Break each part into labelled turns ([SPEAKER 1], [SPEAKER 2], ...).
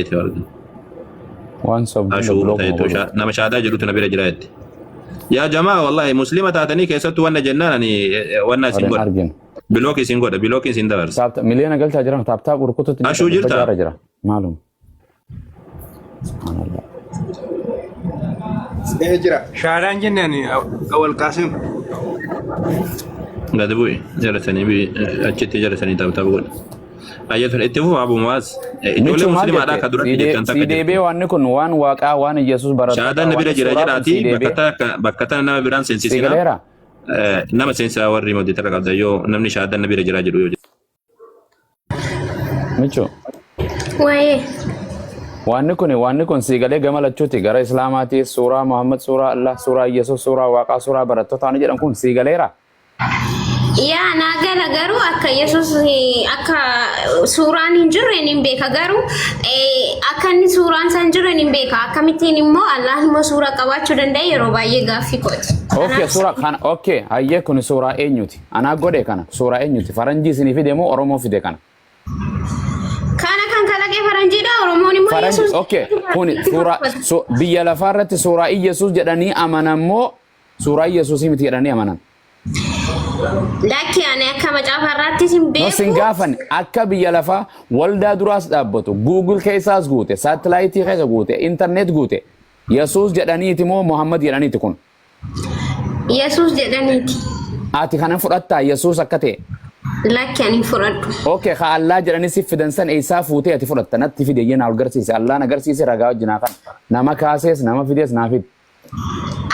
[SPEAKER 1] Jeeti argina.
[SPEAKER 2] Waan sobduu
[SPEAKER 1] Ashuu
[SPEAKER 2] block
[SPEAKER 1] ta'etu
[SPEAKER 2] godhu.
[SPEAKER 1] Nama shaadaa jedhutu na bira jira jetti. Yaa jamaa, wallahi muslima taatanii keessattuu wanna jennaan ani wanna isin
[SPEAKER 2] Warreen
[SPEAKER 1] godha.
[SPEAKER 2] arginu.
[SPEAKER 1] Block isin godha, block isin dabarsa.
[SPEAKER 2] Tap miliyoona galchaa jiran, tap tap urkututti jira.
[SPEAKER 1] Ashuu
[SPEAKER 2] dhibba
[SPEAKER 1] jirta?
[SPEAKER 2] jaarra jira. Maalum. Subhaanallah.
[SPEAKER 3] Ee, jira.
[SPEAKER 4] Shaadaan jennaan Awal Qaasim.
[SPEAKER 1] Gadi bu'i jalatanii achitti jalatanii tap tap godha. Ayyatun itti fufa, Abu Muwaaz. Ijoollee
[SPEAKER 2] Michuu maal
[SPEAKER 1] musliimaadhaa
[SPEAKER 2] jette?
[SPEAKER 1] akka duratti jettan
[SPEAKER 2] Si
[SPEAKER 1] takka
[SPEAKER 2] deebi'ee
[SPEAKER 1] jirtu.
[SPEAKER 2] wanni kun waan waaqaa, waan Yesuus barattoota
[SPEAKER 1] Shaadaan na bira
[SPEAKER 2] waan
[SPEAKER 1] jira
[SPEAKER 2] suuraa kun
[SPEAKER 1] jedhaati
[SPEAKER 2] si deebi'ee.
[SPEAKER 1] bakka tana nama biraan
[SPEAKER 2] Si
[SPEAKER 1] seensisinaa.
[SPEAKER 2] galeera.
[SPEAKER 1] Nama seensisaa warri moderator qabda yoo namni shaadaan na bira jira jedhu yoo jedhu.
[SPEAKER 2] Michuu.
[SPEAKER 5] Waa'ee.
[SPEAKER 2] Wanni kun siigalee gama lachuuti, gara Islaamaati, suuraa Muhammad, suuraa Allah, suuraa Yesuus, suuraa waaqaa, suuraa barattootaa ni jedhan kun siigaleera.
[SPEAKER 5] Yaa, naa gala, garuu akka Yesuus akka suuraan hin jirre hin beeka, garuu akka inni suuraan isaa hin jirre hin beeka. Akkamittiin immoo Allah immoo suuraa qabaachuu danda'a? Yeroo baay'ee gaaffii kooti.
[SPEAKER 2] Okay, suuraa kana, okay, hayyee, kun suuraa eenyuti? Anaa godhe kana suuraa eenyuti? Faranjii isinii fide moo Oromoo fide kana?
[SPEAKER 5] Kana kan kalaqe faranjiidha, Oromoon immoo
[SPEAKER 2] Faranji
[SPEAKER 5] Yesuus.
[SPEAKER 2] Okay, kun suuraa biyya lafaa irratti suuraa Yesuus jedhanii amanan moo suuraa Yesuusii miti jedhanii amanan?
[SPEAKER 5] Lakki, ani akka macaafa irraattis hin
[SPEAKER 2] No, sin
[SPEAKER 5] beeku.
[SPEAKER 2] gaafan. Akka biyya lafaa waldaa duraas dhaabbatu, Google keessaas guute, saatalaayitii keessa guute, internet guute, Yesuus jedhaniiti moo Muhammad jedhaniiti kun?
[SPEAKER 5] Yesuus jedhaniiti.
[SPEAKER 2] Ati kana fudhattaa, Yesuus akka ta'e?
[SPEAKER 5] Lakki, ani hin fudhadhu.
[SPEAKER 2] Okay, ka Allah jedhanii si fidan san eessaa fuutee ati fudhatta? Natti fide, iyyee naa ol garsiise. Allaan agarsiise, ragaa wajjin haa kan. Nama kaasees nama fidees naa fide.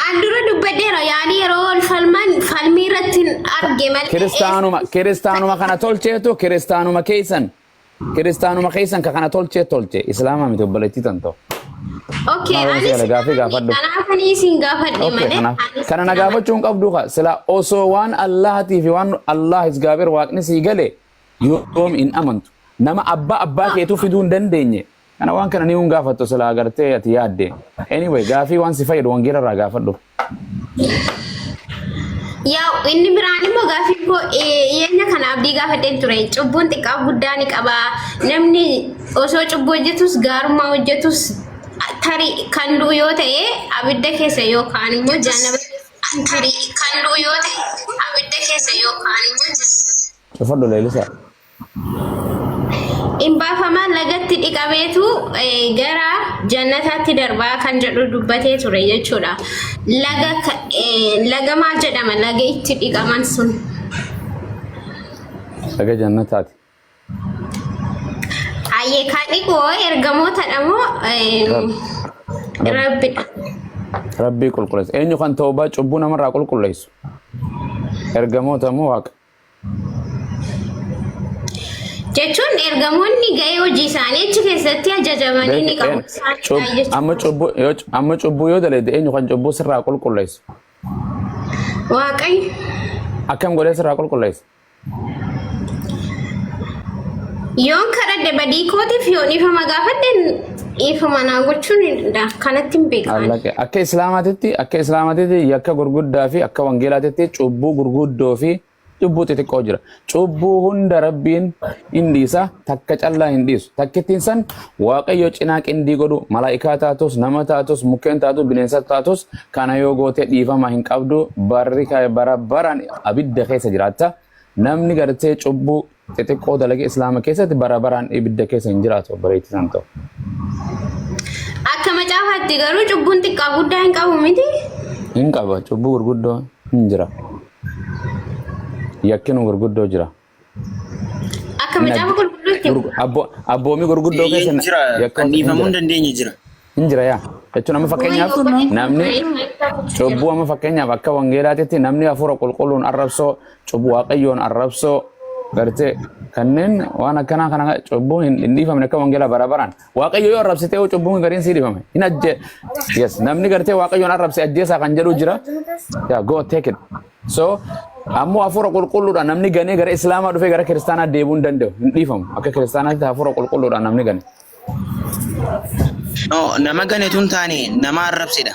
[SPEAKER 5] An dura dubbadheera, yaani yeroo wal falman falmii irratti hin arge malee.
[SPEAKER 2] Kiristaanuma kana tolcheetu, kiristaanuma keessan ka kana tolchee tolche, islaama miti, obboleettii tan ta'u.
[SPEAKER 5] Okay,
[SPEAKER 2] Maal
[SPEAKER 5] anis
[SPEAKER 2] seera gaafii gaafadhu.
[SPEAKER 5] Kanaaf ani isin gaafadhe
[SPEAKER 2] Okay,
[SPEAKER 5] malee.
[SPEAKER 2] kanaaf
[SPEAKER 5] Anis
[SPEAKER 2] kana na gaafachuu hin qabdu ka sila osoo waan Allahaatii fi waan Allah isgaabir waaqni sii gale yoom hin amantu. Nama abbaa abbaa keetuu fiduu hin dandeenye. Kana waan kana ni hin gaafattu sila agartee ati yaadde. Anyway, gaafii waan si fayyadu wangeela irraa gaafadhu.
[SPEAKER 5] Yaa, inni biraan immoo gaaffii koo dhiyeenya kana abdii gaafadheen ture. Cubbuun xiqqaaf guddaa ni qaba. Namni osoo cubbuu hojjetus gaarummaa hojjetus tarii kan du'u yoo ta'e abidda keessa yookaan immoo jannaba tarii kan du'u yoo ta'e abidda keessa yookaan immoo
[SPEAKER 2] Cufadhu, leellisaa.
[SPEAKER 5] Hin baafamaa, lagatti dhiqameetu gara jannataatti darbaa kan jedhu dubbatee ture jechuudha. Laga laga maal jedhama laga itti dhiqaman sun?
[SPEAKER 2] Laga jannataati.
[SPEAKER 5] Ayyee, kan dhiqu hoo ergamootadha moo
[SPEAKER 2] Rabbi.
[SPEAKER 5] Rabbidha?
[SPEAKER 2] Rabbii qulqulleessa. Eenyu kan toobaa cubbuu namarraa qulqulleessu? Ergamoota moo Waaqa?
[SPEAKER 5] Jechuun ergamoonni gahee hojii isaanii achi keessatti ajajamanii ni qabu. Isaan jechuudha.
[SPEAKER 2] Amma cubbuu yoo dalagde eenyu kan cubbuu sirraa qulqulleessu?
[SPEAKER 5] Waaqayyo.
[SPEAKER 2] Akkam godhee sirraa qulqulleessa?
[SPEAKER 5] Yoon kadhadhe badii kootiif, yoon dhiifama gaafadhe dhiifama naa gochuu ni danda'a. Kanatti hin beekan.
[SPEAKER 2] Allaqe. Akka Islaamaatitti yakka gurguddaa fi akka wangeelaatitti cubbuu gurguddoo fi cubbuu xixiqqoo jira. Cubbuu hunda Rabbiin hin dhiisa, takka callaa hin dhiisu. Takkittiin san Waaqayyo cinaa qindii godhu, malaa'ikaa taatus, nama taatus, mukkeen taatus, bineensa taatus, kana yoo goote dhiifama hin qabdu, barri bara baraan abidda keessa jiraatta. Namni gartee cubbuu xixiqqoo dalage Islaama keessatti bara baraan ibidda keessa hin jiraatu, obboleettii san ta'u.
[SPEAKER 5] Akka macaafaatti garuu cubbuun xiqqaa guddaa hin qabu miti.
[SPEAKER 2] Hin qaba, cubbuu gurguddoo hin jira. Yakkinu gurguddoo jira.
[SPEAKER 5] Akka macaafa qulqulluutti.
[SPEAKER 2] Abboomii gurguddoo keessa
[SPEAKER 6] Jira
[SPEAKER 2] yakkoota
[SPEAKER 6] kan
[SPEAKER 2] hin
[SPEAKER 6] dhiifamuu hin
[SPEAKER 2] jira.
[SPEAKER 6] dandeenye jira.
[SPEAKER 2] Hin jira yaa. Jechuun amma fakkeenyaaf namni cubbuu, amma fakkeenyaaf akka wangeelaatitti namni hafuura qulqulluun arrabsoo, cubbuu Waaqayyoon arrabsoo gartee kanneen waan akkanaa kana cubbuu hin dhiifamne akka wangeelaa bara baraan. Waaqayyo yoo arrabsite yoo cubbuun gariin sii dhiifame hin ajje, yes, namni gartee Waaqayyoon arrabse ajjeesaa kan jedhu jira. Yeah, go take it. So ammoo hafuura qulqulluudhaan namni ganee gara Islaamaa dhufee gara kiristaanaa deebi'uu hin danda'u, hin dhiifamu. Akka kiristaanaatti hafuura qulqulluudhaan namni gane.
[SPEAKER 6] No, nama ganetu hin taane, nama arrabsedha.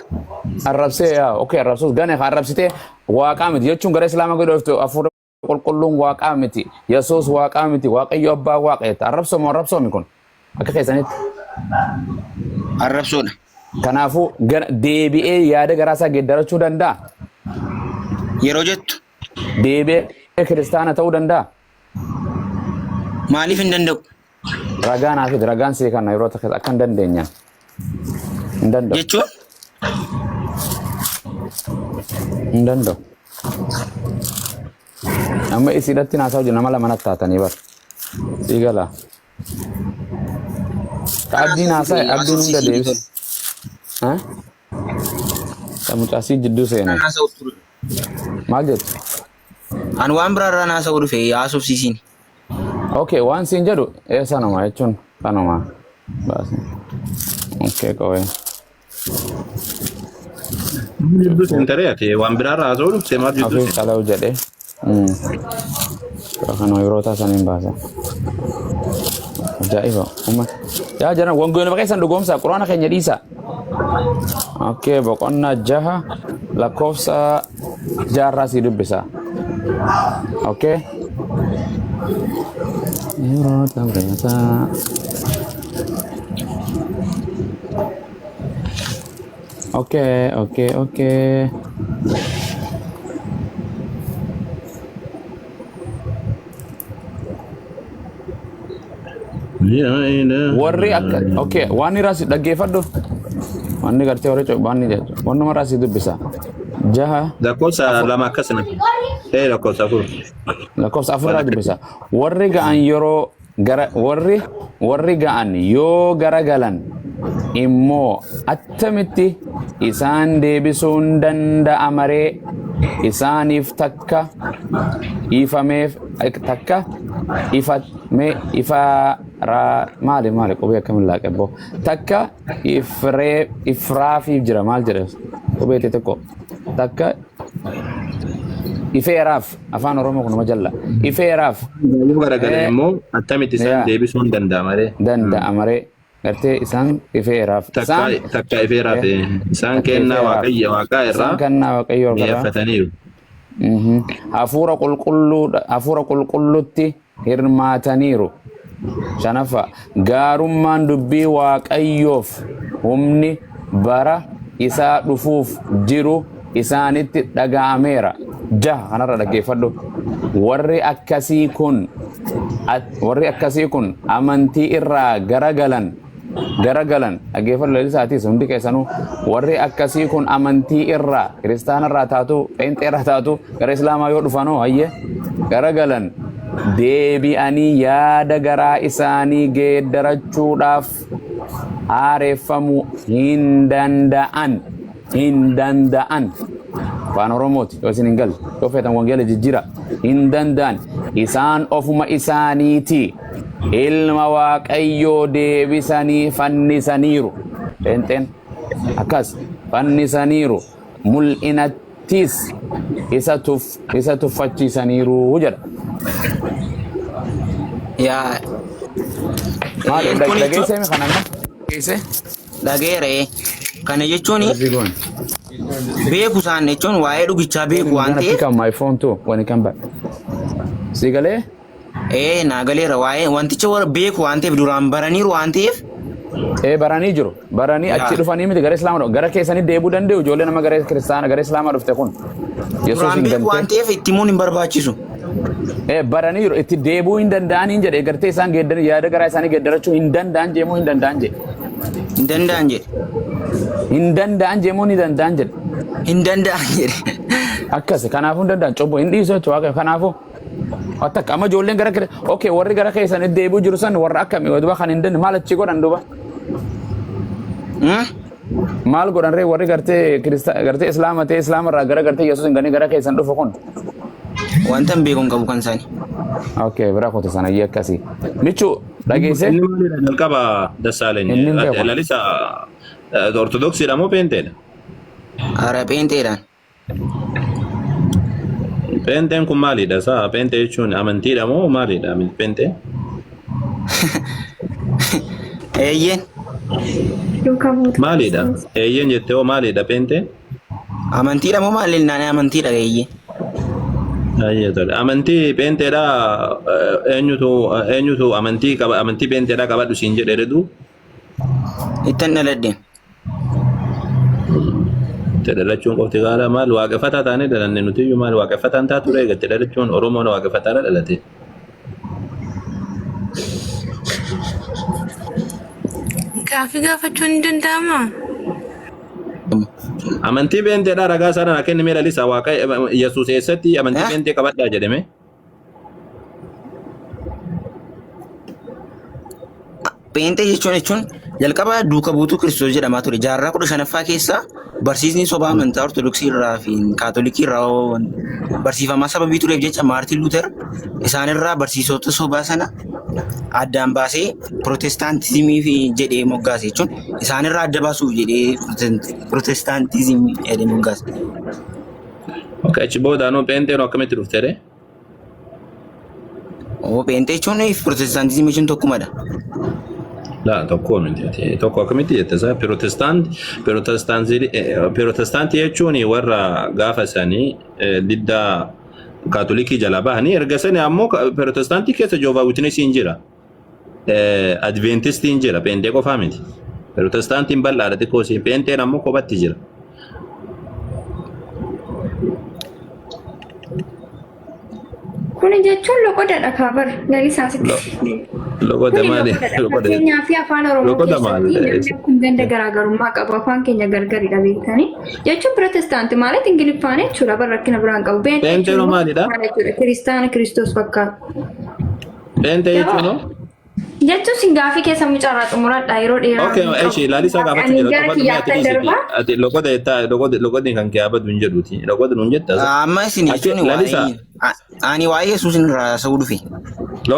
[SPEAKER 2] Arrabsee, yaa, okay, arrabsuus gane ka arrabsitee waaqaa miti jechuun gara Islaamaa gadi dhuftu, hafuura qulqulluun waaqaa miti, Yesuus waaqaa miti, Waaqayyo abbaa waaqa jetta. Arrabsoo moo arrabsoo mi kun akka keessanitti?
[SPEAKER 6] Arrabsoodha.
[SPEAKER 2] Kanaafuu deebi'ee yaada garaa isaa geeddarachuu danda'a.
[SPEAKER 6] Yeroo jettu
[SPEAKER 2] Deebi'ee kiristaana ta'uu danda'a.
[SPEAKER 6] maaliif hin danda'u?
[SPEAKER 2] Ragaa naa fidi ragaan sii kana yeroo takka akka hin dandeenyaan. Hin danda'u.
[SPEAKER 6] Jechuun
[SPEAKER 2] Hin danda'u. Amma isiidhatti naasaa hojii nama lama natti taatanii bar. Sii galaa. Ka abdiin haasa'e abdiin hunda deebise. Ha? Ka mucaasii jidduu seene.
[SPEAKER 6] Haasa'u ture.
[SPEAKER 2] Maal jettu?
[SPEAKER 6] An waan biraarraa haasa'u dhufe haasofsiisiin.
[SPEAKER 2] Okay, waan siin jedhu ee sanuma jechuun kanuma. Baasi. Okay, qawwee.
[SPEAKER 1] Jidduu seentaree ati waan biraarraa haasa'uu dhufte maal jidduu
[SPEAKER 2] Afiif
[SPEAKER 1] seente?
[SPEAKER 2] qala'u jedhee. Kanuma yeroo taasaniin baasa. Ajaa'iba. Umma. Yaa jiran wangeeluma keessan dhugoomsa quraana keenya dhiisa. Okay, boqonnaa 6 lakkoofsa 6rraa sii dubbisa. Okay. Yeroo dabreetaa. Okay. Warri akka okay waan irraa si dhaggeeffadhu. Wanni gartee warri waan jedhu wannuma irraa si dubbisa. 6
[SPEAKER 1] Lakkoofsa 2 akkasuma. Ee lakkoofsa 4.
[SPEAKER 2] Lakkoofsa 4 irraa dubbisa. Warri ga'an yeroo gara warri warri ga'an yoo garagalan immoo attamitti isaan deebisuun danda'ama ree? Isaaniif takka ifameef takka ifame ifa raa maali maali qubee akkamiin laaqe boo takka ifree ifraafiif jira maal jedhe qubee xixiqqoo takka ifeeraaf afaan oromoo kunuma jalla ifeeraaf.
[SPEAKER 1] Yoo garagalan immoo attamitti isaan deebisuun danda'ama ree?
[SPEAKER 2] Danda'ama ree gartee isaan ifeeraaf
[SPEAKER 1] Takka
[SPEAKER 2] isaan
[SPEAKER 1] takka ifeeraaf isaan
[SPEAKER 2] takka
[SPEAKER 1] kennaa
[SPEAKER 2] ifeeraaf
[SPEAKER 1] waaqayyo waaqaa
[SPEAKER 2] isaan
[SPEAKER 1] irraa
[SPEAKER 2] kennaa waaqayyo irraa
[SPEAKER 1] mi'eeffataniiru.
[SPEAKER 2] Hafuura qulqulluu hafuura qulqullutti hirmaataniiru. Shanaffaa gaarummaan dubbii waaqayyoof humni bara isaa dhufuuf jiru isaanitti dhaga'ameera. 6 kanarra dhaggeeffadhu. Warri akkasii kun warri akkasii kun amantii irraa garagalan garagalan dhaggeeffadhu lalisaatis hundi keessanuu warri akkasii kun amantii irraa kiristaana irraa taatu pheenxee irraa taatu gara islaamaa yoo dhufanoo hayyee garagalan deebi'anii yaada garaa isaanii geeddarachuudhaaf haareeffamuu hin danda'an hin danda'an. Afaan Oromooti yoo isin hin galle yoo feetan wangeela jijjiira hin danda'an isaan ofuma isaaniiti ilma waaqayyoo deebisanii fannisaniiru. Pheenxeen akkas fannisaniiru mul'inattis isa tuf isa tuffachiisaniiru jedha.
[SPEAKER 6] Yaa
[SPEAKER 2] Maal
[SPEAKER 6] kun jechuun
[SPEAKER 2] dhageessee mi kana amma? Dhageessee?
[SPEAKER 6] Dhageera. Kana jechuun
[SPEAKER 2] Where's he going?
[SPEAKER 6] Beeku isaan jechuun waa'ee dhugichaa beeku
[SPEAKER 2] I'm
[SPEAKER 6] waan
[SPEAKER 2] gonna
[SPEAKER 6] ta'eef
[SPEAKER 2] pick up my phone too when he come back. Si galee?
[SPEAKER 6] Ee naa galeera waa'ee wanticha warra beeku waan ta'eef duraan baraniiru waan ta'eef
[SPEAKER 2] Ee baranii jiru. Baranii achi dhufanii miti gara islaamaa dhufu. Gara keessanii deebi'uu danda'u ijoollee nama gara kiristaana gara islaamaa dhufte kun. Yesuus
[SPEAKER 6] Duraan
[SPEAKER 2] hin
[SPEAKER 6] beeku waan
[SPEAKER 2] gantee.
[SPEAKER 6] ta'eef itti himuun hin barbaachisu.
[SPEAKER 2] Ee baranii jiru itti deebi'uu hin danda'aniin jedhe gartee isaan geeddaran yaada garaa isaanii geeddarachuu hin danda'an jeemuu hin danda'an jedhe.
[SPEAKER 6] Hin danda'an jedhe.
[SPEAKER 2] Hin danda'an jeemuu ni danda'an jedhe.
[SPEAKER 6] Hin danda'an jedhe.
[SPEAKER 2] Akkas kanaafuu hin danda'an cubbuu hin dhiisu jechuudha waaqayyo kanaafuu. Akka amma ijoolleen gara kire okay warri gara keessan itti deebi'uu jiru san warra akkamii duba kan hin danda'e maal achi godhan duba. Maal godhan ree warri gartee kirista gartee islaama ta'e islaama irraa gara gartee Yesuus hin ganii gara keessan dhufu kun.
[SPEAKER 6] Wanta hin beeku hin qabu kan isaanii.
[SPEAKER 2] Okay bira kote sana iyyee akkasii. Michu dhageessee?
[SPEAKER 1] Inni maalidha jalqaba Dassaaleny?
[SPEAKER 2] Inni hin beeku.
[SPEAKER 1] Lalisa Ortodoksiidha moo Peenteedha?
[SPEAKER 6] Ara pheenxeedhaan.
[SPEAKER 1] Peenteen kun maalidha isaa? Peentee jechuun amantiidha moo maalidha peenteen?
[SPEAKER 6] Eeyyeen.
[SPEAKER 3] Duukaa buutu.
[SPEAKER 1] Maalidha? Eeyyeen jettee hoo maalidha peenteen?
[SPEAKER 6] Amantiidha moo maali naan amantiidha eeyyee.
[SPEAKER 1] Ayyee tole. Amantii peenteedha eenyutu eenyutu amantii qaba amantii peenteedha qabadhu siin jedhe reduu?
[SPEAKER 6] Ittan dhaladhe.
[SPEAKER 1] Itti dhalachuun qofti gaara maal waaqeffataa taanee dhalanne nuti iyyuu maal waaqeffataan taatu reega itti dhalachuun Oromoon waaqeffataadha dhalate.
[SPEAKER 7] Gaaffii gaafachuun ni danda'amaa?
[SPEAKER 1] Amantii beenteedha ragaa isaa naa kenni mee lalisa waaqa Yesuus eessatti amantii
[SPEAKER 6] Eh?
[SPEAKER 1] beentee qabadhaa jedhame.
[SPEAKER 6] Pheenxee jechuun jalqaba duuka buutuu Kiristoos jedhamaa ture. Jaarraa 15ffaa keessa barsiisni sobaa amantaa Ortodoksii irraa fi Kaatolikii irraa barsiifamaa sababii tureef jecha Maartiin Luuter isaanirraa barsiisota sobaa sana addaan baasee Pirootestaantizimii fi jedhee moggaase jechuun isaanirraa adda baasuuf jedhee Pirootestaantizimii jedhee moggaase.
[SPEAKER 1] Okay, achi boodaanuu pheenxeen akkamitti dhufte ree?
[SPEAKER 6] Oo pheenxee jechuun Pirootestaantizimii jechuun tokkumadha.
[SPEAKER 1] Laa tokko miti. Tokko akkamitti jette isaa Pirootestaantii Pirootestaantii jechuun warra gaafa isaanii diddaa Kaatolikii jalaa bahanii erga sani ammoo Pirootestaantii keessa Jehovah Witnessiin jira. Adventistiin jira. Pheenxee qofaa miti. Pirootestaantiin bal'aadha xiqqoo ishee. Pheenxeen ammoo kophatti jira.
[SPEAKER 3] Kuni jechuun loqodadha kaabar lalisaa sitti.
[SPEAKER 1] Loqoda
[SPEAKER 3] Kuni
[SPEAKER 1] maali?
[SPEAKER 3] loqodadha.
[SPEAKER 1] Loqoda.
[SPEAKER 3] Fakkeenyaa fi afaan Oromoo
[SPEAKER 1] Loqoda maali?
[SPEAKER 3] keessatti namni kun ganda garaagarummaa qabu afaan keenya gargaridha beektanii. Jechuun pirootestaanti ማለት Ingiliffaan jechuudha bara rakkina biraan qabu. Pheenxee
[SPEAKER 1] Pheenxeen
[SPEAKER 3] jechuun immoo
[SPEAKER 1] maalidha?
[SPEAKER 3] kiristaana jechuudha. Kiristaana Kiristoos fakkaatu.
[SPEAKER 1] Pheenxee jechuun hoo?
[SPEAKER 3] Jechuun sin gaafii keessa mucaarraa xumuradha yeroo dheeraa
[SPEAKER 1] Okay,
[SPEAKER 3] hin qabu.
[SPEAKER 1] eshi lalisaa gaafachuu
[SPEAKER 3] Ani
[SPEAKER 1] jira.
[SPEAKER 3] gara
[SPEAKER 1] Qofa dhumee ati
[SPEAKER 3] kiyyaattan
[SPEAKER 1] dhiisiti.
[SPEAKER 3] darbaa.
[SPEAKER 1] Ati loqoda jettaa loqoda loqodni kan kee abadu hin jedhuti. Loqoda nuun jetta.
[SPEAKER 6] Amma isin
[SPEAKER 1] Achi
[SPEAKER 6] jechuun
[SPEAKER 1] lalisaa.
[SPEAKER 6] waa'ee ani waa'ee Yesuus irraa haasa'uu dhufe.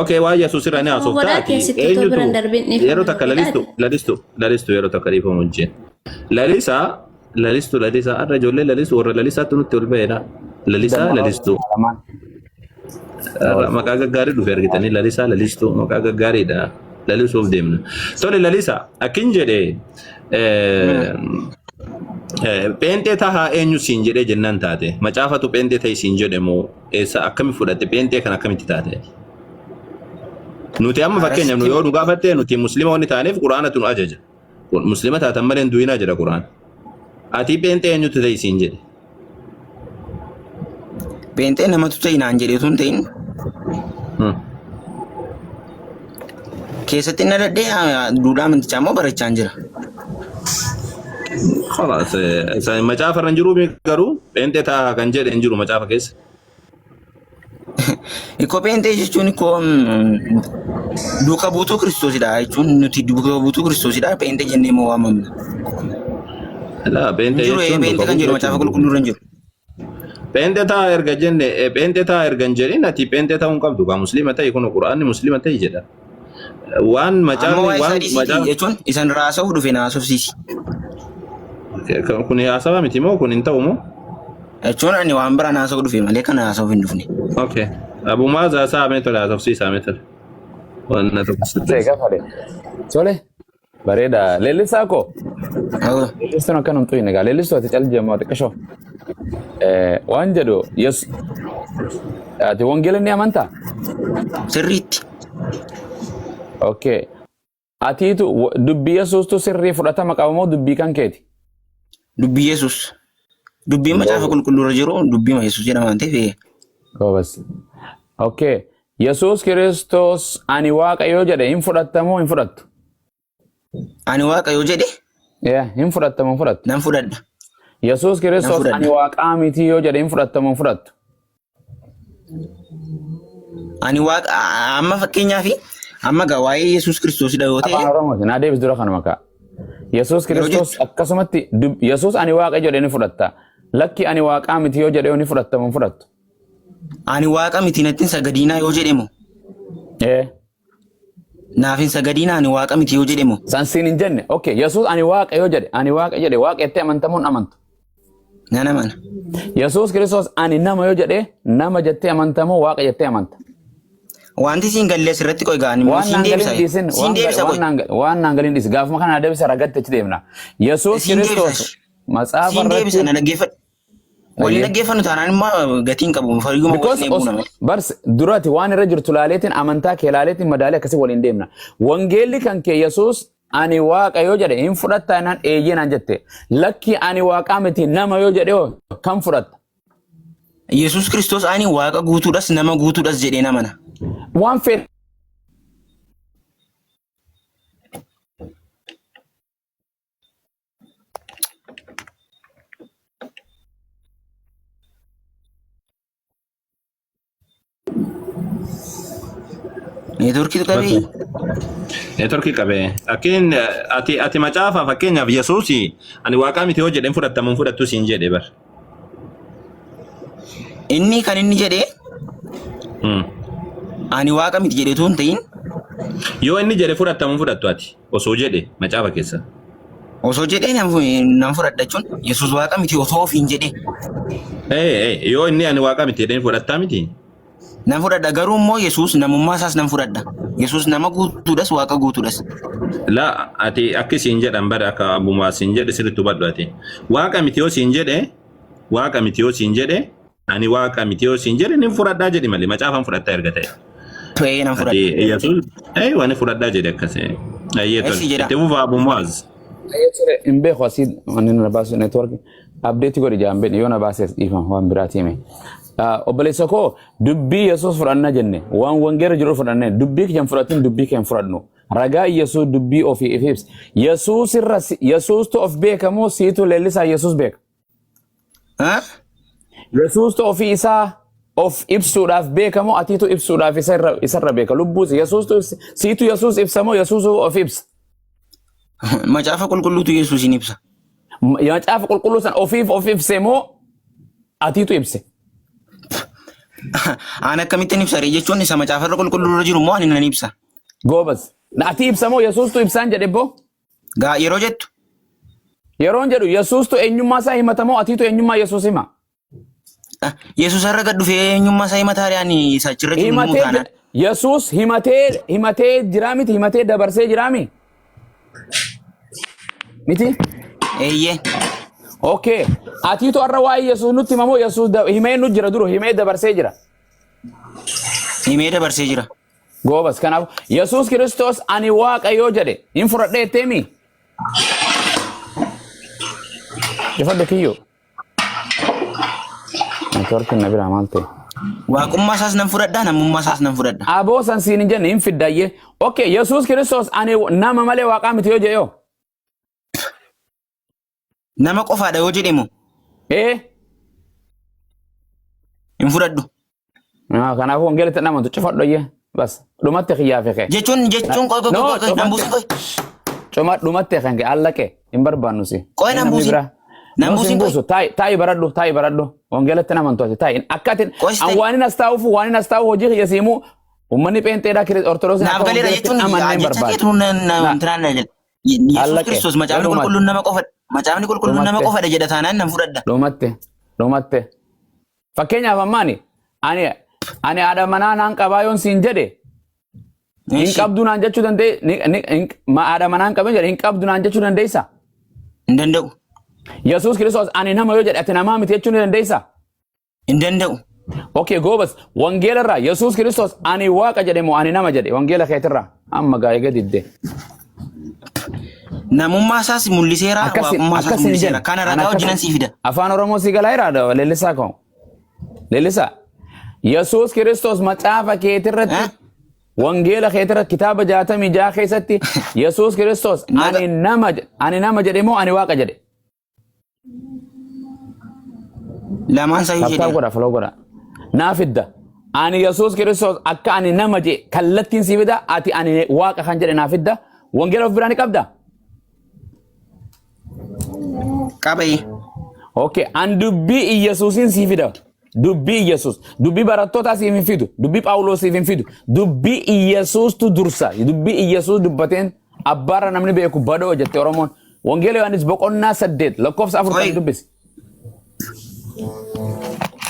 [SPEAKER 1] Okay, waa Yesuus irraa ni haasofta
[SPEAKER 8] Wadaa
[SPEAKER 1] ati
[SPEAKER 8] keessatti otoo bira hin
[SPEAKER 1] eenyutu
[SPEAKER 8] darbin dhiifama
[SPEAKER 1] yeroo takka lalistu lalistu lalistu yeroo takka dhiifamu wajjin. Lalisaa lalistu lalisaa har'a ijoollee lalistu warra lalisaatti nutti ol ba'eedha. Lalisaa lalistu.
[SPEAKER 2] Lamaan.
[SPEAKER 1] Har'a maqaa gaggaarii dhufe argitanii lalisaa lalistuu maqaa gaggaariidha. Lalisuuf deemna. Tole lalisaa akkin jedhee pheenxee tahaa eenyu siin jedhee jennaan taate macaafatu pheenxee ta'e siin jedhe moo eessa akkami fudhatte pheenxee kan akkamitti taate? Nuti amma fakkeenyaaf nu yoo nu gaafatte nuti muslima wanni taaneef quraanatu nu ajaja. Muslima taatan malee hin du'inaa jedha quraan. Ati pheenxee eenyutu ta'e siin jedhe?
[SPEAKER 6] Pheenxee namatu ta'e naan jedhee osoo hin ta'in keessatti inni dhaladhee duudhaa amantichaa immoo barachaa jira.
[SPEAKER 1] Khalaas macaafa irra hin jiruu garuu pheenxee ta'a kan jedhe hin jiru macaafa keessa.
[SPEAKER 6] Ikoo pheenxee jechuun ikoo duuka buutuu Kiristoosidha jechuun nuti duuka buutuu Kiristoosidha pheenxee jennee immoo waamamna.
[SPEAKER 1] Laa
[SPEAKER 6] Hin
[SPEAKER 1] pheenxee
[SPEAKER 6] jiru
[SPEAKER 1] jechuun
[SPEAKER 6] pheenxee
[SPEAKER 1] duuka
[SPEAKER 6] kan jedhu
[SPEAKER 1] buutuu
[SPEAKER 6] macaafa
[SPEAKER 1] jechuudha.
[SPEAKER 6] qulqulluu irra hin jiru.
[SPEAKER 1] Pheenxee ta'a erga jenne pheenxee ta'a erga hin jedhin ati pheenxee ta'uu hin qabdu kaa muslima ta'i kun quraanni muslima ta'i jedha. Waan
[SPEAKER 6] Amma
[SPEAKER 1] macaafni
[SPEAKER 6] waa'ee isaa
[SPEAKER 1] waan
[SPEAKER 6] dhiisiiti
[SPEAKER 1] macaafa
[SPEAKER 6] jechuun isan raasa'uuf dhufe na haasofsiisi.
[SPEAKER 1] Kun haasawaa miti moo kun hin ta'u moo?
[SPEAKER 6] Jechuun ani waan biraan haasa'uu dhufe malee kana haasa'uuf hin dhufne.
[SPEAKER 1] Okay. Abu Maaz haasaa mee tole haasofsiisaa mee tole. Waan na tokko
[SPEAKER 2] Ta'e
[SPEAKER 1] sirreessa.
[SPEAKER 2] gaafadhe. Tole. Bareeda. Leellisaa koo. Leellistuun akka namtu hin egaa. Leellistuu ati cal jeemaa xiqqashoo. Waan jedhu Yesu ati wangeela ni amantaa?
[SPEAKER 6] Sirriitti.
[SPEAKER 2] Okay. Atiitu dubbii Yesuustu sirrii fudhatama qaba moo dubbii kan keeti?
[SPEAKER 6] Dubbii Yesuus. Dubbiin macaafa qulqulluu irra jiru dubbii Yesuus jedhama waan ta'eef.
[SPEAKER 2] Goobas. Okay. Yesuus Kiristoos ani Waaqa yoo jedhe hin fudhatta moo hin fudhattu?
[SPEAKER 6] Ani Waaqa yoo jedhe
[SPEAKER 2] Yeah, hin fudhatta moo hin fudhattu?
[SPEAKER 6] Nan fudhadha.
[SPEAKER 2] Yesuus
[SPEAKER 6] Nan
[SPEAKER 2] Kiristoos
[SPEAKER 6] fudhadha.
[SPEAKER 2] ani Waaqaa miti yoo jedhe hin fudhatta moo hin fudhattu?
[SPEAKER 6] Ani Waaqa amma fakkeenyaaf amma gaa waa'ee Yesuus Kiristoosidha yoo ta'e
[SPEAKER 2] Afaan Oromooti. Naa deebis dura kanuma kaa. Yesuus
[SPEAKER 6] yeroo
[SPEAKER 2] Kiristoos
[SPEAKER 6] jettu
[SPEAKER 2] akkasumatti Yesuus ani Waaqa jedhe ni fudhatta. Lakki ani Waaqaa miti yoo jedhe ni fudhatta moo hin fudhattu?
[SPEAKER 6] Ani Waaqa miti natti hin sagadiinaa yoo jedhe moo
[SPEAKER 2] Ee.
[SPEAKER 6] Naaf hin sagadiinaa ani Waaqa miti yoo jedhe moo
[SPEAKER 2] San siin hin jenne. Okay, Yesuus ani Waaqa yoo jedhe, ani Waaqa jedhe, Waaqa jettee amanta moo hin amantu?
[SPEAKER 6] Nan amana.
[SPEAKER 2] Yesuus Kiristoos ani nama yoo jedhe, nama jettee amanta moo Waaqa jettee amanta?
[SPEAKER 6] Wanti siin galle asirratti qoy gaani immoo
[SPEAKER 2] Waan
[SPEAKER 6] siin
[SPEAKER 2] naan galin
[SPEAKER 6] deebisa.
[SPEAKER 2] dhiisin,
[SPEAKER 6] Siin
[SPEAKER 2] waan
[SPEAKER 6] deebisa
[SPEAKER 2] waan
[SPEAKER 6] qoy.
[SPEAKER 2] naan waan naan galin dhiisi. Gaafuma kana deebisa ragatti achi deemna. Yesuus
[SPEAKER 6] Siin deebisa.
[SPEAKER 2] Kiristoos matsaafa
[SPEAKER 6] Siin deebisa
[SPEAKER 2] irratti
[SPEAKER 6] na dhaggeeffadhu. Waliin
[SPEAKER 2] Ayyee.
[SPEAKER 6] dhaggeeffannu taanaan immoo gatiin qabu. Fayyuma
[SPEAKER 2] Because
[SPEAKER 6] waliin eeguu nama.
[SPEAKER 2] bars durati waan irra jirtu laaleetiin amantaa kee laaleetiin madaalee akkasii waliin deemna. Wangeelli kan kee Yesuus Ani waaqa yoo jedhe hin fudhattaa jennaan eeyyee naan jette. Lakki ani waaqaa miti nama yoo jedhe hoo kam fudhatta?
[SPEAKER 6] Yesuus Kiristoos ani waaqa guutuudhas nama guutuudhas jedhee namana.
[SPEAKER 2] Waan fedhe
[SPEAKER 6] Neetworkiitu qabee.
[SPEAKER 1] Neetworkii qabee. Akkin ati macaafa fakkeenyaaf Yesuusi ani waaqaa miti yoo jedheen fudhattamu hin fudhattu siin jedhe bar.
[SPEAKER 6] Inni kan inni jedhee ani waaqa miti jedheetu hin ta'in
[SPEAKER 1] Yoo inni jedhe fudhattamu hin fudhattu ati osoo jedhe macaafa keessa.
[SPEAKER 6] Osoo jedhee nan fudhadha jechuun Yesuus waaqa miti osoo ofiin jedhee
[SPEAKER 1] Yoo inni ani waaqa miti jedheen fudhattaa miti.
[SPEAKER 6] Nan fudhadha, garuu immoo Yesuus namummaa isaas nan fudhadha. Yesuus nama guutuudhas waaqa guutuudhas.
[SPEAKER 1] La ati akki siin jedhan bara akka abumaa siin jedhe sirriitti hubadhu ati. Waaqa miti yoo siin jedhe, waaqa miti yoo siin jedhe, ani waaqa miti yoo siin jedhe nin fudhadhaa jedhi malee macaafan fudhattaa erga ta'e.
[SPEAKER 6] To'ee nan fudhadha.
[SPEAKER 1] Ati Yesuus waan fudhadhaa jedhe akkasii. Ayyee
[SPEAKER 6] Essi
[SPEAKER 1] tole.
[SPEAKER 6] jedha.
[SPEAKER 1] Itti fufaa Abu Muaz.
[SPEAKER 2] Hin beeku asii wanni na baasu network update godhi jaan beekni yoo na baases dhiifama waan biraati hime. Obboleessa koo, dubbii Yesuus fudhanna jenne, waan wangeela jiru fudhanne, dubbii kiyyan fudhatin, dubbii kee hin fudhannu. Ragaa Yesuus dubbii ofii if ibsa. Yesuus irra Yesuustu of beeka moo siitu leellisaa Yesuus beeka?
[SPEAKER 6] Ha?
[SPEAKER 2] Yesuustu ofii isaa of ibsuudhaaf beeka moo atiitu ibsuudhaaf isarra beeka? Lubbuus Yesuustu siitu Yesuus ibsa moo Yesuusu of ibsa?
[SPEAKER 6] Macaafa qulqulluutu Yesuusin ibsa.
[SPEAKER 2] Macaafa qulqulluu san ofiif of ibse moo atiitu ibse?
[SPEAKER 6] Ani akkamittiin ibsa ree jechuun isa macaafa irra qulqulluu irra jiru immoo ani nan ibsa.
[SPEAKER 2] Goobas. Ati ibsa moo Yesuustu ibsaan jedhe boo?
[SPEAKER 6] Gaa yeroo jettu.
[SPEAKER 2] Yeroon jedhu Yesuustu eenyummaa isaa himata moo atiitu eenyummaa Yesuus hima?
[SPEAKER 6] Ah, Yesuus har'a gad dhufee eenyummaa isaa himataa ree ani isa achirra jiru himu
[SPEAKER 2] Himatee
[SPEAKER 6] taanaan.
[SPEAKER 2] Yesuus himatee jiraa miti, himatee dabarsee jiraa mi? Miti?
[SPEAKER 6] Eeyyee.
[SPEAKER 2] Okay. Atiitu har'a waa'ee Yesuus nutti hima moo Yesuus himee nu jira duru himee dabarsee jira?
[SPEAKER 6] Himee dabarsee jira.
[SPEAKER 2] Goobas, kanaaf Yesuus Kiristoos ani waaqa yoo jedhe hin fudhadhee jetteemi? Cufadhu kiyyoo. Networkiin na biraa maal ta'e?
[SPEAKER 6] Waaqummaa isaas nan fudhadha, namummaa isaas nan fudhadha.
[SPEAKER 2] Aboo san siin hin jenne hin fiddayyee. Okay, Yesuus Kiristoos ani nama malee waaqaa miti yoo jedhe yoo?
[SPEAKER 6] Nama qofaadha yoo jedhe moo?
[SPEAKER 2] Ee.
[SPEAKER 6] Hin fudhadhu.
[SPEAKER 2] Ah, kanaafuu wangeela itti amantu cufadhu ayyee. Bas dhumatte kiyyaa fi kee.
[SPEAKER 6] Jechuun qoy qoy
[SPEAKER 2] No,
[SPEAKER 6] qoy qoy nan buusin qoy.
[SPEAKER 2] Cuma dhumatte kan kee allaqe hin barbaannu si.
[SPEAKER 6] Qoy nan
[SPEAKER 2] Namni
[SPEAKER 6] buusin.
[SPEAKER 2] biraa.
[SPEAKER 6] Nan
[SPEAKER 2] No, sin
[SPEAKER 6] buusin qoy.
[SPEAKER 2] buusu. Taa'i taa'i baradhu, taa'i baradhu. Wangeela itti amantu ati taa'i. Akka ati
[SPEAKER 6] Qoy si
[SPEAKER 2] an
[SPEAKER 6] ta'e.
[SPEAKER 2] waan inni as taa'uuf, waan inni as taa'u hojii kiyya siimuu uummanni pheenxeedhaa ortodoksii
[SPEAKER 6] Naaf
[SPEAKER 2] akka
[SPEAKER 6] galeera
[SPEAKER 2] wangeela itti
[SPEAKER 6] jechuun
[SPEAKER 2] amanne hin
[SPEAKER 6] jecha
[SPEAKER 2] barbaadu.
[SPEAKER 6] keetu na na
[SPEAKER 2] Na.
[SPEAKER 6] wantinaan na jedha. Yesuus
[SPEAKER 2] Allaqe.
[SPEAKER 6] Kiristoos macaafni
[SPEAKER 2] Dhumate.
[SPEAKER 6] qulqulluun nama qofadha. Macaafni qulqulluun nama
[SPEAKER 2] Dhumatte.
[SPEAKER 6] qofadha jedha taanaan nan fudhadha.
[SPEAKER 2] Dhumatte. Dhumatte. Fakkeenyaaf ammaani ani haadha manaa naan qabaa yoon siin jedhe hin
[SPEAKER 6] Eshi.
[SPEAKER 2] qabdu naan jechuu danda'e haadha manaa hin qabin jedhe hin qabdu naan jechuu dandeessa.
[SPEAKER 6] Hin danda'u.
[SPEAKER 2] Yesuus Kiristoos ani nama yoo jedhe ati namaa miti jechuu ni dandeessa.
[SPEAKER 6] Hin danda'u.
[SPEAKER 2] Okay, goobas, wangeela irraa Yesuus Kiristoos ani waaqa jedhe moo ani nama jedhe wangeela keetirraa amma gaa'ee gadi didde.
[SPEAKER 6] Namummaa isaas mul'iseera, waaqummaa isaas
[SPEAKER 2] Akkas hin
[SPEAKER 6] mul'iseera.
[SPEAKER 2] jenne.
[SPEAKER 6] Kana
[SPEAKER 2] Ani
[SPEAKER 6] ragaa
[SPEAKER 2] akkas
[SPEAKER 6] wajjinan sii fida.
[SPEAKER 2] Afaan Oromoo si galaa jira leellisaa koo. Leellisaa. Yesuus Kiristoos macaafa keetirratti
[SPEAKER 6] Eh?
[SPEAKER 2] wangeela keetirratti kitaaba 66 keessatti Yesuus Kiristoos ani nama jedhe moo ani waaqa jedhe?
[SPEAKER 6] Lamaan isaa
[SPEAKER 2] Tap tap
[SPEAKER 6] jedheera.
[SPEAKER 2] godha, follow godha. Naa fidda. Ani Yesuus Kiristoos akka ani nama jedhe kallattiin si fida, ati ani waaqa kan jedhe naa fidda. Wangeela of biraa ni qabda.
[SPEAKER 6] Qabee.
[SPEAKER 2] Okay, an dubbii Iyyasuusiin sii fida. Dubbii Iyyasuus. Dubbii barattootaa siif hin fidu. Dubbii Phaawulos siif hin fidu. Dubbii Iyyasuustu dursa. Dubbii Iyyasuus dubbateen abbaarra namni beeku badoo jette Oromoon. Wangeela Yohaannis boqonnaa 8 lakkoofsa 40
[SPEAKER 6] Qoy.
[SPEAKER 2] dubbisi.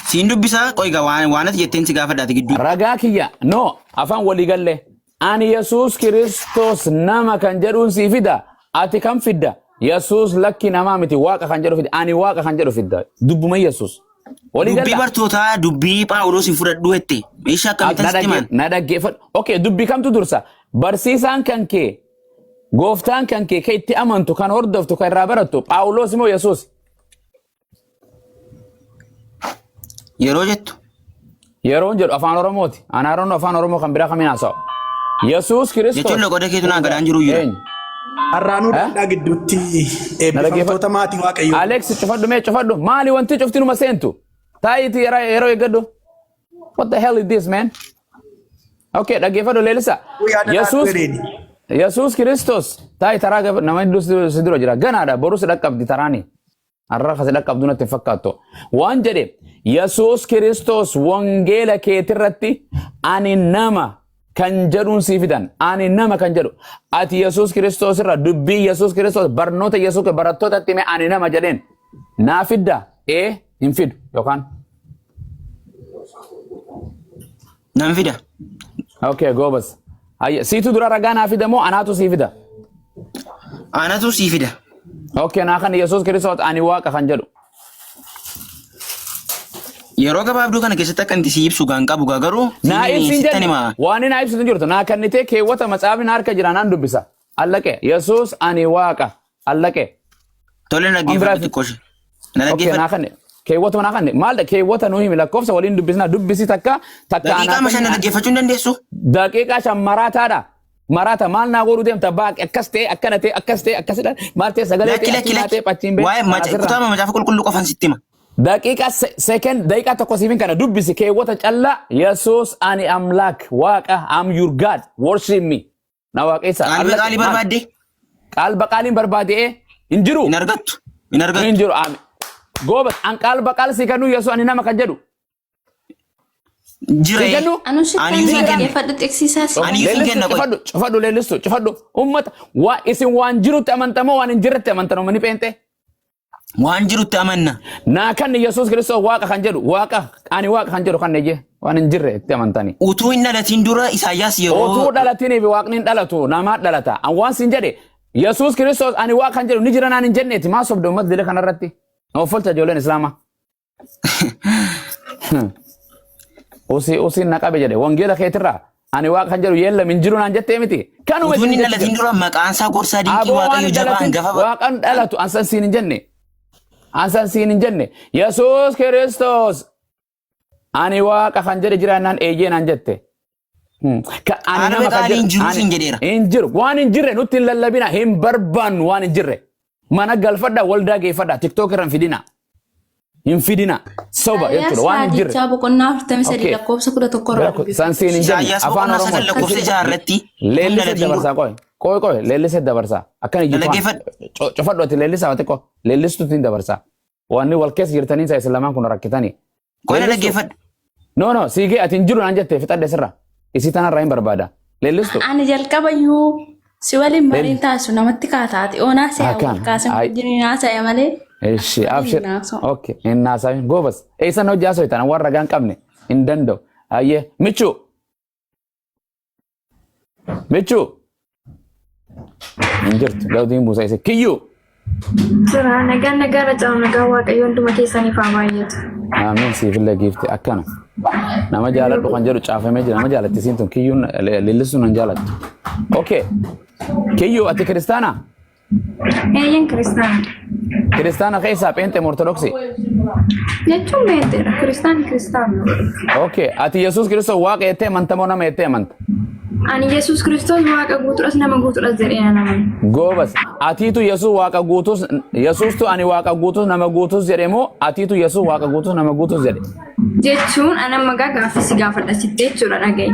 [SPEAKER 6] Siin dubbisaa qoy gaa waan ati jetteen si gaafadhaati gidduu.
[SPEAKER 2] Ragaa kiyya no afaan walii galle. Ani Yesuus Kiristoos nama kan jedhuun sii fida. Ati kan fidda. Yesuus lakki namaa miti waaqa kan jedhu fidda. Ani waaqa kan jedhu fidda. Dubbuma Yesuus. Walii
[SPEAKER 6] Dubbii
[SPEAKER 2] galla.
[SPEAKER 6] bartootaa dubbii Phaawulos hin fudhadhu jette. Meeshaa akkamittan
[SPEAKER 2] Na
[SPEAKER 6] sitti himan?
[SPEAKER 2] dhaggeeffadhu. Okay, dubbii kamtu dursa? Barsiisaan kan kee Gooftaan kan kee kan itti amantu, kan hordoftu, kan irraa barattu Phaawulos moo Yesuus?
[SPEAKER 6] Yeroo jettu.
[SPEAKER 2] Yeroon jedhu afaan Oromooti. Ani haroon afaan Oromoo kan biraa kamiin haasa'u. Yesuus Kiristoos.
[SPEAKER 6] Jechuun loqoda keetu naa gadaan jiru jira.
[SPEAKER 2] Eenyu?
[SPEAKER 8] Arraanuu
[SPEAKER 2] Eh?
[SPEAKER 8] dandaa gidduutti
[SPEAKER 2] Na dhaggeeffadhu.
[SPEAKER 8] eebbifamtoota maatii Waaqayyoo.
[SPEAKER 2] Alex cufadhu mee cufadhu. Maali wanti cufti numa seentu? Taayitii yeroo eeggadhu. What the hell is this, man? Okay, dhaggeeffadhu leelisa.
[SPEAKER 8] Yaada
[SPEAKER 2] Yesuus
[SPEAKER 8] jedheeni.
[SPEAKER 2] Yesuus Kiristoos taayi taraa nama hedduu si dura jira. Ganaadha borus dhaqqabdi taraani. Har'a kasi dhaqqabdu natti hin fakkaattu. Waan jedhe Yesuus Kiristoos wangeela keetirratti ani nama kan jedhuun sii fidan. Ani nama kan jedhu. Ati Yesuus Kiristoos irra dubbii Yesuus Kiristoos barnoota Yesuus barattootatti hime ani nama jedheen. Naa fidda ee hin fidu yookaan.
[SPEAKER 6] Nan fida.
[SPEAKER 2] Okay, goobas. Hayya, siitu dura ragaa naa fida moo anaatu sii fida?
[SPEAKER 6] Anatu sii fida.
[SPEAKER 2] Okay, naa kan Yesuus Kiristoos ani waaqa kan jedhu.
[SPEAKER 6] Yeroo gabaabduu kana keessatti akka inni si ibsu gaan qabu gaa garuu
[SPEAKER 2] Naa ibsi hin
[SPEAKER 6] sittan
[SPEAKER 2] jenne.
[SPEAKER 6] hima.
[SPEAKER 2] Waan inni naa ibsitu hin jirtu. Naa kennitee keewwata matsaafni na harka jira naan dubbisa. Allaqe. Yesuus ani waaqa. Allaqe.
[SPEAKER 6] Tole na
[SPEAKER 2] Waan biraa
[SPEAKER 6] dhaggeeffadhu xiqqoo ishee. Na
[SPEAKER 2] Okay, naa
[SPEAKER 6] dhaggeeffadhu.
[SPEAKER 2] kanne. Keewwatuma naa kanne. Maal keewwata nuu himi lakkoofsa waliin dubbisna dubbisi takka takka
[SPEAKER 6] Daqiiqaa
[SPEAKER 2] anaa
[SPEAKER 6] shan na
[SPEAKER 2] kenni.
[SPEAKER 6] dhaggeeffachuu hin dandeessu?
[SPEAKER 2] Daqiiqaa 5 maraataadha. Maraata maal naa godhuu deemta baaq akkas ta'e akkana ta'e akkas ta'e akkasidha maal ta'e sagalee
[SPEAKER 6] Lakki
[SPEAKER 2] ta'e
[SPEAKER 6] lakki
[SPEAKER 2] achii naa
[SPEAKER 6] lakki.
[SPEAKER 2] ta'e pachiin bee
[SPEAKER 6] Waa'ee
[SPEAKER 2] asirraa.
[SPEAKER 6] kutaama macaafa qulqulluu qofan sitti hima.
[SPEAKER 2] Daqiiqaa second daqiiqaa 1 siifin kana dubbisi keewwata callaa Yesuus ani amlaak waaqa am your God worship me na waaqessa.
[SPEAKER 6] Qalbi
[SPEAKER 2] Allaqe
[SPEAKER 6] qaalii
[SPEAKER 2] maal?
[SPEAKER 6] barbaadde
[SPEAKER 2] Qalba qaaliin barbaade hin jiru.
[SPEAKER 6] hin argattu. Hin argattu.
[SPEAKER 2] Hin jiru. Ame. Goobas an qalba qaal si kennu Yesuus ani nama kan jedhu.
[SPEAKER 6] Jira.
[SPEAKER 2] Si kennu?
[SPEAKER 9] Anu
[SPEAKER 6] Ani
[SPEAKER 9] sittan
[SPEAKER 6] iyyuu hin kennu.
[SPEAKER 9] dhaggeeffadhu xiqsiisaas.
[SPEAKER 6] Ani iyyuu hin
[SPEAKER 2] Leellistu
[SPEAKER 6] kenna qoy.
[SPEAKER 2] cufadhu cufadhu leellistu cufadhu ummata waa isin waan jirutti amantamoo waan hin jirretti amantan uummanni pheenxee.
[SPEAKER 6] Waan jirutti amanna.
[SPEAKER 2] Naa kan Yesuus Kiristoos waaqa kan jedhu waaqa ani waaqa kan jedhu kan ejje waan hin jirre itti amantanii.
[SPEAKER 6] Utuu hin dhalatin dura Isaayyaas yeroo
[SPEAKER 2] Otuu dhalatiniif waaqni hin dhalatu namaa dhalata. An waan sin jedhe Yesuus Kiristoos ani waaqa kan jedhu ni jira naan hin jenneeti maa sobde uummata dile kanarratti. Nama folcha ijoolleen Islaamaa. Usii usiin na qabe jedhe wangeela keetirraa ani waaqa kan jedhu yeellam hin jiru naan jettee miti. Kanuma
[SPEAKER 6] utuu
[SPEAKER 2] isin
[SPEAKER 6] hin
[SPEAKER 2] jechi
[SPEAKER 6] dhalatin
[SPEAKER 2] jedhu.
[SPEAKER 6] dura maqaan isaa gorsaa dinqii
[SPEAKER 2] Aboo waan
[SPEAKER 6] Waaqayyo
[SPEAKER 2] hin
[SPEAKER 6] jabaa
[SPEAKER 2] dhalatin
[SPEAKER 6] hangafa
[SPEAKER 2] waaqan dhalatu ansan siin hin jenne. Ansan siin hin jenne. Yesuus Kiristoos ani waaqa kan jedhe jira naan eeyyee naan jette. Ka ani
[SPEAKER 6] Qalbi
[SPEAKER 2] nama kan
[SPEAKER 6] qaalii hin
[SPEAKER 2] jedhu
[SPEAKER 6] jiru
[SPEAKER 2] ani
[SPEAKER 6] siin jedheera.
[SPEAKER 2] hin jiru waan hin jirre nutti hin lallabina hin barbaannu waan hin jirre. Mana galfadha waldaa geeffadha tiktook irra hin fidina. Hin fidina soba
[SPEAKER 9] Isaayyaas
[SPEAKER 2] jechuudha waan hin jirre.
[SPEAKER 9] raajichaa boqonnaa 43
[SPEAKER 2] Okay.
[SPEAKER 9] lakkoofsa 11 irraa
[SPEAKER 2] Bira san siin hin jenne
[SPEAKER 6] Isaayyaas
[SPEAKER 2] afaan
[SPEAKER 6] boqonnaa
[SPEAKER 2] Oromoo
[SPEAKER 6] 9 lakkoofsa 6 irratti utuu hin
[SPEAKER 2] leellisee
[SPEAKER 6] dhalatin dura.
[SPEAKER 2] dabarsaa qoy qoy qoy leellisee dabarsaa akkana
[SPEAKER 6] Na
[SPEAKER 2] ijji
[SPEAKER 6] dhaggeeffadhu.
[SPEAKER 2] cufadhu ati leellisaa ati qoy leellistuutiin dabarsaa wanni wal keessa jirtanii isa isin lamaan kun rakkitanii.
[SPEAKER 6] Qoy na
[SPEAKER 2] Leellistu.
[SPEAKER 6] dhaggeeffadhu.
[SPEAKER 2] No no siigee ati hin jiru naan jettee fixadhe sirra isii tanarraa hin barbaada leellistu.
[SPEAKER 9] Ani jalqabayyuu si waliin mariin taasisu namatti kaataati. Oonaa si'a
[SPEAKER 2] Akkaan.
[SPEAKER 9] wal kaasee
[SPEAKER 2] Ai.
[SPEAKER 9] wajjin haasa'e malee.
[SPEAKER 2] Ishi abshir.
[SPEAKER 9] Hin haasa'u.
[SPEAKER 2] Okay hin haasa'in goobas. Eessan hojii haasa'u tan warra ragaa hin qabne hin danda'u. Ayyee michuu. Michuu. Hin jirtu gautiin buusa isa kiyyuu.
[SPEAKER 3] Jira nagaan nagaarra caalu nagaan Waaqayyo hunduma keessaniif haa baay'atu.
[SPEAKER 2] Amiin siifillee giifti akkana. Nama jaaladhu kan jedhu caafamee jira. Nama jaalatti isiin tun kiyyuun leellisuun hin jaalattu. Okay. Kiyyuu ati kiristaanaa?
[SPEAKER 3] Eeyyeen kiristaana.
[SPEAKER 2] Kiristaana keessaa pheenxee moo ortodoksii?
[SPEAKER 3] Jechuun beekteedha. Kiristaanni kiristaana.
[SPEAKER 2] Okay. Ati Yesuus Kiristoos waaqa jettee amanta moo nama jettee amanta?
[SPEAKER 3] Ani Yesuus Kiristoos waaqa guutuudhas nama guutuudhas jedhee nan amana.
[SPEAKER 2] Goobas. Atiitu Yesuus waaqa guutus Yesuustu ani waaqa guutus nama guutus jedhe moo atiitu Yesuus waaqa guutus nama guutus jedhe?
[SPEAKER 3] Jechuun ani amma gaa gaaffii si gaafadha sitti jechuudha dhaga'i.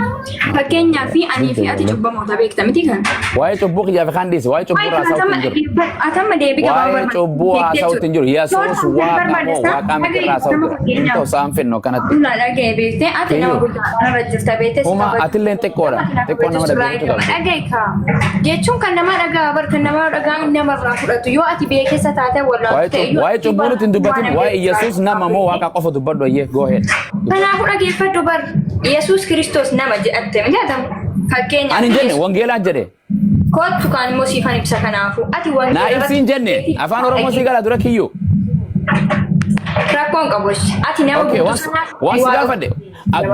[SPEAKER 3] Fakkeenyaaf anii fi ati cubbamoota beekta miti kan.
[SPEAKER 2] Waa'ee cubbuu kiyyaa fi kan dhiisi. Waa'ee cubbuu irraa haasa'uutti hin jiru.
[SPEAKER 3] Atamma deebii gabaabaa
[SPEAKER 2] Waa'ee cubbuu haasa'uutti hin jiru. Yesuus waaqa moo waaqa miti irraa haasa'uutti jira. Hin ta'u sa'aan finnu kanatti.
[SPEAKER 3] Dhula dhaga'i beektee ati nama
[SPEAKER 2] Kiyyuu.
[SPEAKER 3] guddaa irra jirta beektee si
[SPEAKER 2] Uma
[SPEAKER 3] kabaju.
[SPEAKER 2] atillee xiqqoodha. Xiqqoo nama dhaggeeffachuu qabdi.
[SPEAKER 3] Dhaga'i kaa. Jechuun kan nama dhagaa bar kan nama dhagaa namarraa fudhatu yoo ati beekessa taate wallaaltu ta'e iyyuu
[SPEAKER 2] Waa'ee
[SPEAKER 3] ati
[SPEAKER 2] cubbuu nuti hin dubbatin.
[SPEAKER 3] waan
[SPEAKER 2] Waa'ee Yesuus nama moo waaqa qofa dubbadhu ayyee go ahead.
[SPEAKER 3] Kanaafuu dhageeffadhu bar Yesuus Kiristoos nama jedhatte miti atamu. Fakkeenyaaf
[SPEAKER 2] Ani hin jenne wangeelaan jedhe.
[SPEAKER 3] Kottu kaan immoo siifan ibsa kanaafuu. Ati
[SPEAKER 2] Naa
[SPEAKER 3] wangeela
[SPEAKER 2] ibsi hin jenne. Afaan Oromoo sii gala dura kiyyuu.
[SPEAKER 3] Rakkoon qabu. Ati nama
[SPEAKER 2] Okay,
[SPEAKER 3] guutuu sanaaf
[SPEAKER 2] waan si
[SPEAKER 3] waaqa
[SPEAKER 2] gaafadhe.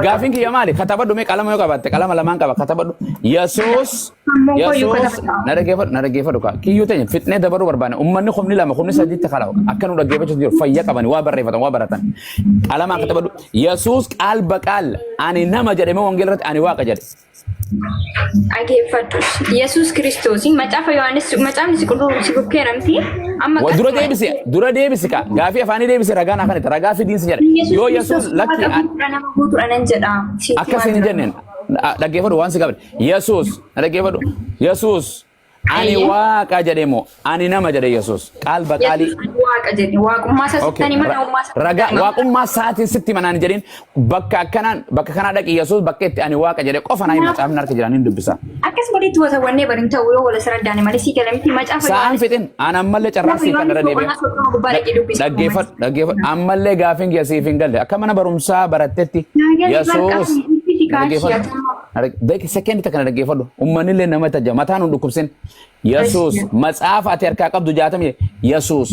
[SPEAKER 2] Gaafiin kiyya maali? Katabadhu mee qalama yoo qabaatte qalama lamaan qaba katabadhu. Yesuus
[SPEAKER 3] Ammoo koyyuu
[SPEAKER 2] Yesuus
[SPEAKER 3] katabadha.
[SPEAKER 2] na dhaggeeffadhu na dhaggeeffadhu kaa. Kiyyuu teenya fixnee dabaruu barbaanne uummanni kumni lama kumni sadiitti kala'u akka nu dhaggeeffachuu jiru fayya qabani waa barreeffatan waa baratan. Qalamaan katabadhu. Yesuus qaal baqaal ani nama jedhe moo wangeela irratti ani waaqa jedhe.
[SPEAKER 3] Dhageeffadhu. Yesuus Kiristoos macaafa Yohaannis macaafni si qulqulluu si bukkeeramti. Amma
[SPEAKER 2] Dura deebisi dura deebisi kaa gaafii afaanii deebisi ragaan akkanatti ragaa fidiinsi jedhe. Yoo Yesuus lakki
[SPEAKER 3] Waaqa guutuudha nama guutuudha nan jedha. Sitti
[SPEAKER 2] akkas hin jenneen dhaggeeffadhu waan si qabne Yesuus dhaggeeffadhu Yesuus ani waaqa jedhe moo ani nama jedhe Yesuus qaal baqaalii.
[SPEAKER 3] Yesuus ani waaqa jedhe waaqummaa isaa
[SPEAKER 2] Okay.
[SPEAKER 3] sitti hima namummaa isaa
[SPEAKER 2] Ragaa
[SPEAKER 3] sitti hima.
[SPEAKER 2] waaqummaa isaatiin sitti manaan jedhin bakka akkanaan bakka kanaa dhaqi Yesuus bakka itti ani waaqa jedhe qofa naa hima macaafni harka jiraan hin dubbisa.
[SPEAKER 3] Akkas walitti wasawwannee bari hin ta'u yoo wal asirra daane malee sii galamti macaafa
[SPEAKER 2] Sa'aan
[SPEAKER 3] Yohaannis
[SPEAKER 2] fixin aan ammallee carraa
[SPEAKER 3] macaafa
[SPEAKER 2] siif kan irra
[SPEAKER 3] Yohaannis
[SPEAKER 2] deebi'a.
[SPEAKER 3] boqonnaa 30 gubbaa dhaqee dubbisi.
[SPEAKER 2] Dhaggeeffadhu dhaggeeffadhu ammallee gaafiin kiyya siif hin galle akka mana barumsaa barattetti
[SPEAKER 3] Naa galee
[SPEAKER 2] Yesuus
[SPEAKER 3] barqaa fi kaachii
[SPEAKER 2] dhaggeeffadhu. Sekendi takka na dhaggeeffadhu uummanni illee nama tajja mataan hin dhukkubsin Yesuus matsaafa ati harkaa qabdu 60 Yesuus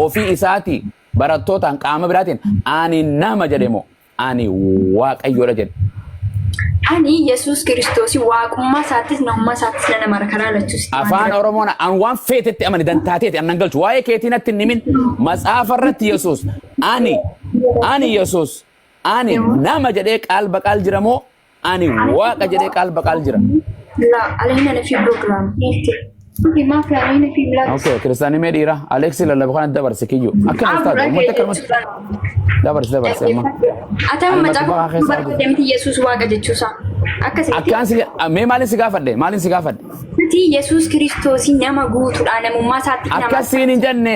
[SPEAKER 2] ofii isaati barattootaan qaama biraatiin ani nama jedhe moo ani waaqayyoodha jedhe.
[SPEAKER 3] Ani Yesuus Kiristoos waaqummaa isaattis namummaa isaattis nana mara karaa lachuu sitti waan
[SPEAKER 2] Afaan
[SPEAKER 3] jira.
[SPEAKER 2] Oromoon an waan feetetti amani dantaateeti annan galchu waa'ee keetii natti hin himin matsaafa irratti Yesuus ani ani Yesuus ani nama jedhee qaal baqaal jira moo ani waaqa jedhee qaal baqaal jira.
[SPEAKER 3] لا علينا في بروجرام. ما في علينا في بلاد.
[SPEAKER 2] Okay, kiristaanii mee dhiira Aleeksii lallaba kana dabarse kiyyuu akkana iftaatu uummata akkanumatti dabarse dabarse amma.
[SPEAKER 3] Atama
[SPEAKER 2] Ani
[SPEAKER 3] macaafa
[SPEAKER 2] mata keessaa
[SPEAKER 3] barbaadamti Yesuus waaqa jechuusaa. Akkasitti.
[SPEAKER 2] Akkaan si mee maaliin si gaafadhe maaliin si gaafadhe?
[SPEAKER 3] Ati Yesuus Kiristoos nama guutuudha namummaa isaatti nama.
[SPEAKER 2] Akkasiin hin jenne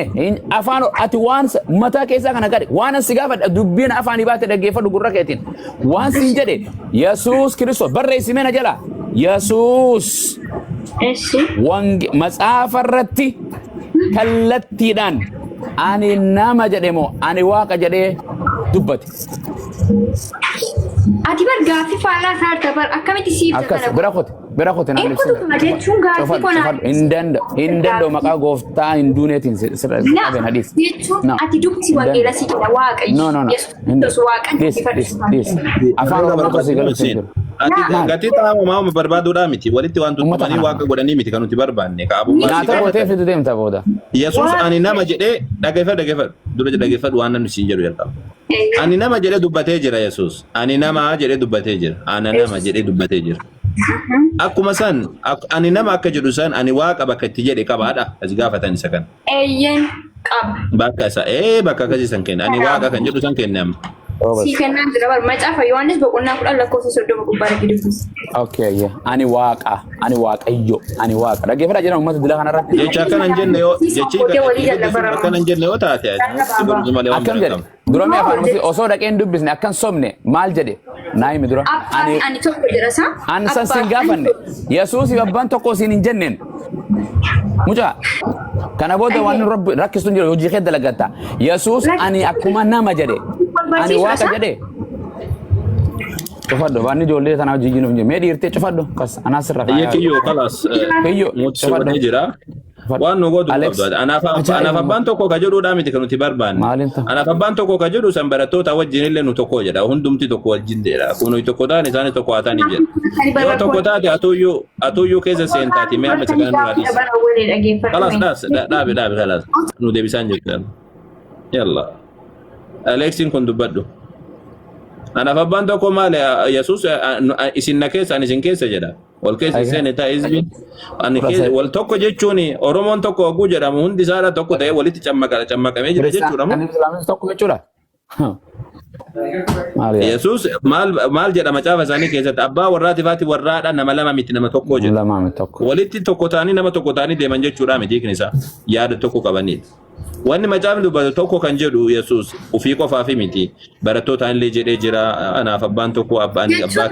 [SPEAKER 2] afaan ati waan mataa keessaa kana gadi waan an si gaafadhe dubbiin afaanii baate dhaggeeffadhu gurra keetiin waan siin jedhe Yesuus Kiristoos barreessi mee na jala Yesuus
[SPEAKER 3] Eshi.
[SPEAKER 2] wange matsaafa irratti kallattiidhaan ani nama jedhe moo ani waaqa jedhee dubbate.
[SPEAKER 3] Ati bar gaaffii faallaa isaa harta bar akkamitti siif
[SPEAKER 2] Akkas bira kote bira kote naan
[SPEAKER 3] Inni kutuma jechuun gaaffii
[SPEAKER 2] Cufadhu
[SPEAKER 3] konaa.
[SPEAKER 2] cufadhu hin danda'u hin danda'u maqaa gooftaa hin duuneetiin sirra
[SPEAKER 3] Na
[SPEAKER 2] qabeen hadiis.
[SPEAKER 3] jechuun
[SPEAKER 2] No.
[SPEAKER 3] ati dubbisi wangeela si jedha waaqa.
[SPEAKER 2] No no no.
[SPEAKER 3] Yesuus Kiristoos waaqa
[SPEAKER 2] Dhis dhis dhis. Afaan Oromoo tokko si galuutti hin jiru.
[SPEAKER 1] Ati
[SPEAKER 2] Maal?
[SPEAKER 1] gatii xaa'oo barbaaduudhaa miti. Walitti waan
[SPEAKER 2] Uummata
[SPEAKER 1] tuttumanii
[SPEAKER 2] kana.
[SPEAKER 1] waaqa godhanii miti kan nuti barbaanne. Ka abummaa si
[SPEAKER 2] Nyaata gootee
[SPEAKER 1] gaafatan.
[SPEAKER 2] fidu deemta booda.
[SPEAKER 1] Yesuus ani nama jedhee dhaggeeffadhu dhaggeeffadhu dura dhaggeeffadhu waan namni siin jedhu jalqaba. Ani nama jedhee dubbatee jira Yesuus. Ani nama jedhee dubbatee jira. Ana nama jedhee dubbatee jira. Akkuma san ani nama akka jedhu san ani waaqa bakka itti jedhe qabaadha. As gaafatan isa kana.
[SPEAKER 3] Eeyyeen qaba.
[SPEAKER 1] Bakka isa bakka akkasii san kenne. Ani waaqa kan jedhu san kenne amma.
[SPEAKER 3] Sii kennaan jira bar macaafa Yohaannis boqonnaa 10 lakkoofsa 30 gubbaa dhaqee dubbisi.
[SPEAKER 2] Okay, yeah. Ani waaqa, ani waaqayyo, ani waaqa. Dhaggeeffadhaa jedhan uummata dila kanarratti.
[SPEAKER 1] Jecha akkana hin jenne yoo jechi
[SPEAKER 3] Booddee walii jalla barama.
[SPEAKER 1] akkana hin jenne yoo taate si godhutu malee waan
[SPEAKER 2] Akkam
[SPEAKER 1] biraa
[SPEAKER 2] jedhe?
[SPEAKER 1] qabu.
[SPEAKER 2] Dura mee afaan Oromoo osoo dhaqee hin dubbisne akkan sobne maal jedhe? Naa himi dura.
[SPEAKER 3] Abbaa
[SPEAKER 2] Ani
[SPEAKER 3] fi ani tokko jedha isaa.
[SPEAKER 2] an san siin gaafanne. Yesuus abbaan tokko siin hin jenneen. Mucaa kana booda waan rabbi rakkistu hin jiru hojii kee dalagatta. Yesuus ani akkuma nama jedhe. Ani waaqa jedhe. Cufadhu waan ijoollee tanaa hojii jinuuf hin jiru. Mee dhiirtee cufadhu kas anaa sirra
[SPEAKER 1] Ayyee kiyyoo kalaas
[SPEAKER 2] Kiyyoo
[SPEAKER 1] muti
[SPEAKER 2] cufadhu.
[SPEAKER 1] godhee jira. Waan nu gootu
[SPEAKER 2] Alex.
[SPEAKER 1] qabdu. Anaaf
[SPEAKER 2] Ajaa'iba.
[SPEAKER 1] anaaf abbaan tokko ka jedhuudhaa miti kan nuti barbaanne.
[SPEAKER 2] Maaliin ta'a?
[SPEAKER 1] Anaaf abbaan tokko ka jedhu san barattoota wajjin illee nu tokko jedha. Hundumti tokko wajjin jedha. Kun nuyi tokko taane isaanis tokko haa ta'anii jedha. Yoo tokko taate atuyyuu atuyyuu keessa seentaati mee amma isa kana nurraa dhiisi. Kalaas dhaas dhaabe dhaabe kalaas nu deebisaan jirtu. Yalla. Aleksiin kun dubbadhu. Anaaf abbaan tokko maali Yesuus isin na keessa ani isin keessa jedha. Wal keessa
[SPEAKER 2] Ayya.
[SPEAKER 1] seene ta'a hizbiin. Ani
[SPEAKER 2] 13.
[SPEAKER 1] wal tokko jechuun Oromoon tokko hogguu jedhamu hundi isaadha tokko ta'ee walitti cammaqamee jira jechuudha moo?
[SPEAKER 2] Kan Islaamis tokko jechuudha. Maal yaa?
[SPEAKER 1] Yesuus maal maal jedha macaafa isaanii keessatti abbaa warraati faati warraadha nama lama miti nama tokko jedha.
[SPEAKER 2] Lamaa miti tokko.
[SPEAKER 1] Walitti tokko ta'anii nama tokko ta'anii deeman jechuudha miti hiikni isaa yaada tokko qabanidha. Wanni macaafni dubbatu tokko kan jedhu Yesuus ofii qofaafi miti barattootaan illee jedhee jira anaaf abbaan tokko abbaan abbaa keessa